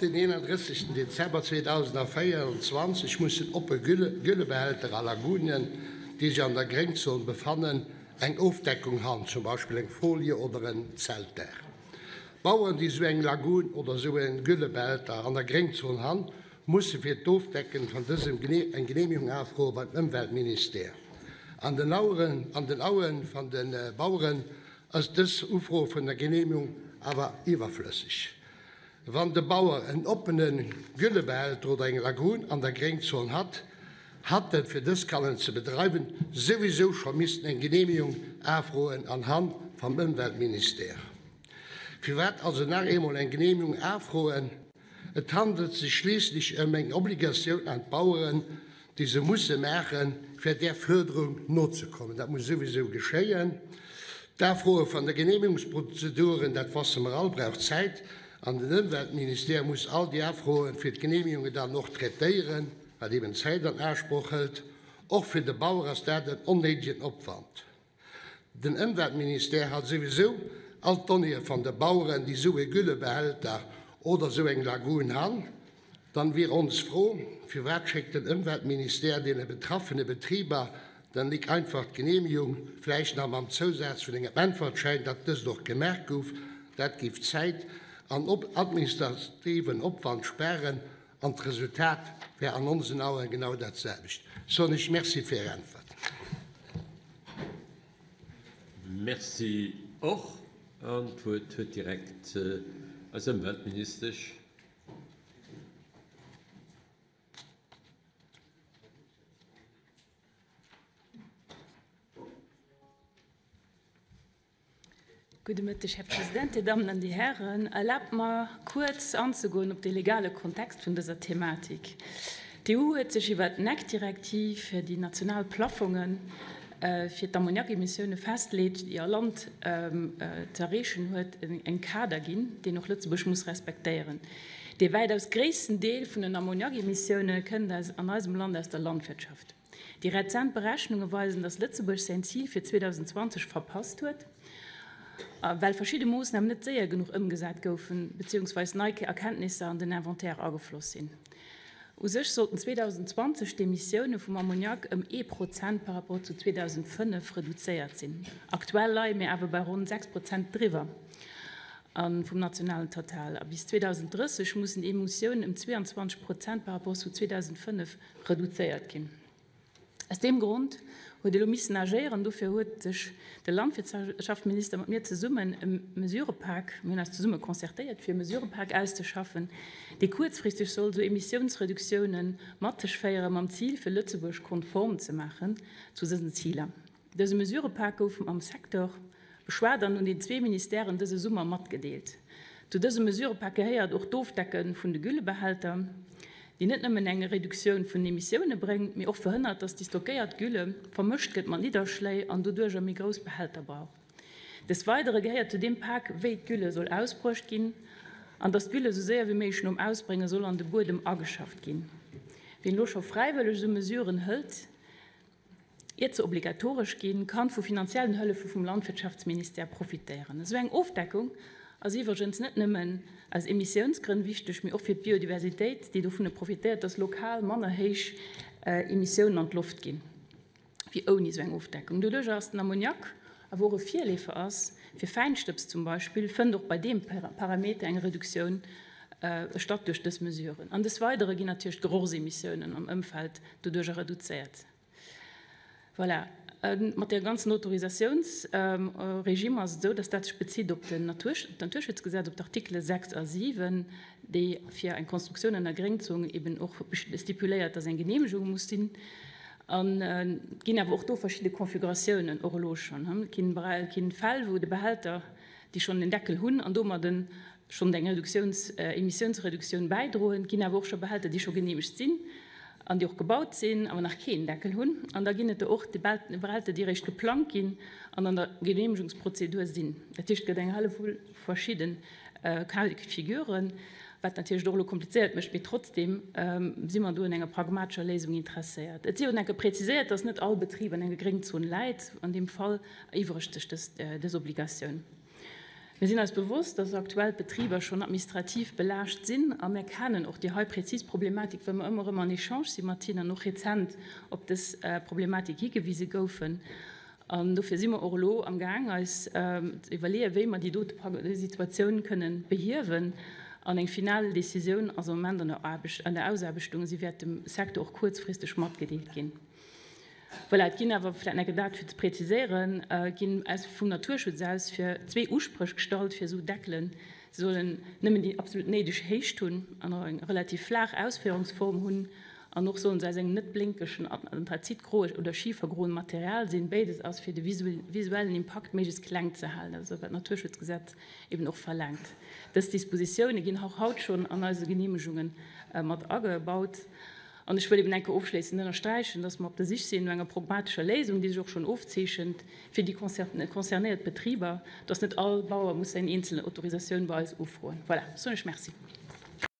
Den 31 Dezember 2024 mussen oppe Güllebehälter a Lagunen, déi sech an der Gréngzon befannen, eng Ofdeckung han, zum Beispill eng Folie oder en Zeltdaach. Baueren, déi esou eng Lagun oder esou e Güllebehälter an der Gréngzon han, musse fir d'Ofdecken van dësem eng Geneemegung afroe beim Ëmweltministère. An den Auen van de Baueren ass dës Ufro vun der Geneemegung awer iwwerflësseg. Wann de Bauer en oppene Güllebehälter oder eng Lagun an der Gréngzon hat, hat en, fir dës kannen ze bedreiwen, souwisou scho missten eng Geneemegung afroen anhand vam Ëmweltministère. Firwat also nach eemol eng Geneemegung afroen? Et handelt sech schliisslech ëm eng Obligatioun an d'Baueren, déi se musse maachen, fir där Fuerderung nozekommen. Dat muss souwisou geschéien. D'Afroe van de Genehmigungsprozeduren, dat wasse mer all, brauch Zäit, an den Ëmweltministère muss all déi Afroe fir d'Genehmigungen dann och traitéieren, wat eben Zäit an Asproch hëlt. Och fir de Bauer ass dat en onnéidegen Opwand. Den Ëmweltministère hat souwisou all d'Donnéeë van de Baueren, déi sou e Güllebehälter oder sou eng Lagun han. Dann wier ons Fro, Firwat schéckt den Ëmweltministère deene betraffene Betriber dann nik einfach d'Genehmigung, vläicht nach mam Zousaz vun engem Äntwertschäin, datt dëst och gemaach gouf? Dat géif Zäit an administrativen Opwand sparen an d'Resultat wär an onsen Auen genau dat selwecht. Soen ech Merci fir Är Äntwert. Merci och. An d'Wuert huet direkt eis Ëmweltministesch. Gudde Mëtteg, Här President, Dir Dammen an Dir Hären. Erlaabt mer, kuerz anzegoen op de legale Kontext vun dëser Thematik. D'EU huet sech iwwert d'NEC-Direktiv fir déi national Plaffonge fir d'Ammoniakemissioune festleet, déi all Land ze erreechen huet, eng Kader ginn, deen och Lëtzebuerg muss respektéieren. Dee wäitaus gréissten Deel vun den Ammoniakemissioune kënnt an eisem Land aus der Landwirtschaft. Déi rezent Berechnunge weisen, datt Lëtzebuerg säin Zil fir 2020 verpasst huet, well verschidde Moossnamen net séier genuch ëmgesat goufen, beziehungsweis nei Erkenntnisser an den Inventaire agefloss sinn. U sech sollten 2020 d'Emissioune vum Ammoniak ëm ee Prozent par rapport zu 2005 reduzéiert sinn. Aktuell leie mir awer bei ronn 6 Prozent driwwer vum nationalen Total. A bis 2030 mussen d'Emissiounen ëm 22 Prozent par rapport zu 2005 reduzéiert ginn. Aus deem Grond huet elo missen agéieren. Dofir huet sech de Landwirtschaftsminister mat mir zesummen e Mesurepak, mir hunn eis zesumme concertéiert, fir e Mesurepak auszeschaffen, dee kuerzfristeg soll esou Emissiounsreduktiounen mat sech féieren, mam Zil, fir Lëtzebuerg konform ze maachen zu dësen Ziler. Dëse Mesurepak gouf mam Secteur beschwat an un den zwee Ministèren dëse Summer matgedeelt. Zu dësem Mesurepak gehéiert och d'Ofdecke vun de Güllebehälter, déi net nëmmen eng Reduktioun vun den Emissioune bréngt, mee och verhënnert, datt déi stockéiert Gülle vermëscht gëtt mat Nidderschléi an doduercher méi grouss Behälter brauch. Des Weidere gehéiert zu deem Pak, wéi d'Gülle soll ausbruecht ginn an datt d'Gülle sou séier wéi méiglech nom Ausbrénge soll an de Buedem ageschafft ginn. Wien elo scho fräiwëlleg esou Mesuren hëlt, Iert se obligatoresch ginn, kann vu finanziellen Hëllefe vum Landwirtschaftsministère profitéieren. Esou eng Ofdeckung ass iwwregens net nëmmen aus Emissiounsgrënn wichteg, mee och fir d'Biodiversitéit, déi dovun profitéiert, dass lokal manner héich Emissiounen an d'Loft ginn, wéi ouni esou eng Ofdeckung. Doduerch ass den Ammoniak awer och e Virleefer ass fir Fäinstëbs zum Beispill, fënnt och bei deem Parameter eng Reduktioun statt duerch dës Mesuren. An des Weidere ginn natierlech d'Gerochsemissiounen am Ëmfeld doduercher reduzéiert. Voilà. Mat deem ganzen Autorisatiounsregime ass et esou, dass dat sech bezitt op den Naturschutzgesetz, op d'Artikele 6 a 7, déi fir eng Konstruktioun an der Gréngzon eben och stipuléiert, dass eng Genehmegung muss sinn. An et ginn awer och do verschidde Configuratiounen, och elo schonn. Et ginn Fäll, wou de Behälter, déi schonn en Deckel hunn an domadden schonn eng Reduktiouns, Emissiounsreduktioun bäidroen. Et ginn awer och scho Behälter, déi scho geneemegt sinn an déi och gebaut sinn, awer nach keen Deckel hunn. An da ginn et der och Behälter, déi eréischt geplangt ginn an an der Geneemegungsprozedur sinn. Dat heescht, et gëtt eng Hellewull verschidde Cas de figuren, wat natierlech et och elo komplizéiert mécht, mee trotzdeem si mer do un enger pragmatescher Léisung interesséiert. Et sief och enke präziséiert, dass net all Betrib an enger Gréngzon läit. An deem Fall eriwweregt sech dës Obligatioun. Mir sinn eis bewosst, dass aktuell d'Betriber schonn administrativ belaascht sinn a mir kennen och déi hei prezis Problematik, well mer ëmmer erëm an Echange si mat hinnen an och rezent op dës Problematik higewise goufen. An dofir si mer och elo amgaang eis ze iwwerleeën, wéi mer déi dote Situatioun kënnen behiewen. An eng final Decisioun ass am Moment an der Aarbecht, an der Ausaarbechtung. Si wäert dem Secteur och kuerzfristeg matgedeelt ginn. Voilà, et ginn awer, vläicht nach dat fir ze präziséieren, ginn aus vum Naturschutz aus fir zwee Uspréch gestallt fir esou Deckelen. Se sollen nëmmen déi absolut néideg Héicht hunn an och eng relativ flaach Ausféierungsform hunn an och sollen se aus engem net blénkegen anthrazitgroe oder schifergroen Material sinn. Béides ass fir de visuellen Impakt méiglechst kleng ze halen, dat ass och wat d'Naturschutzgesetz eben och verlaangt. Dës Dispositioune ginn och haut schonn an eise Geneemegunge mat agebaut. An ech wëll eben eng Kéier ofschléissend ënnersträichen, dass mer op der Sich sinn no enger pragmatescher Léisung, déi sech och schonn ofzeechent fir déi concernéiert Betriber, dass net all Bauer muss seng eenzel Autorisatioun bei eis ufroen. Voilà, soen ech Merci.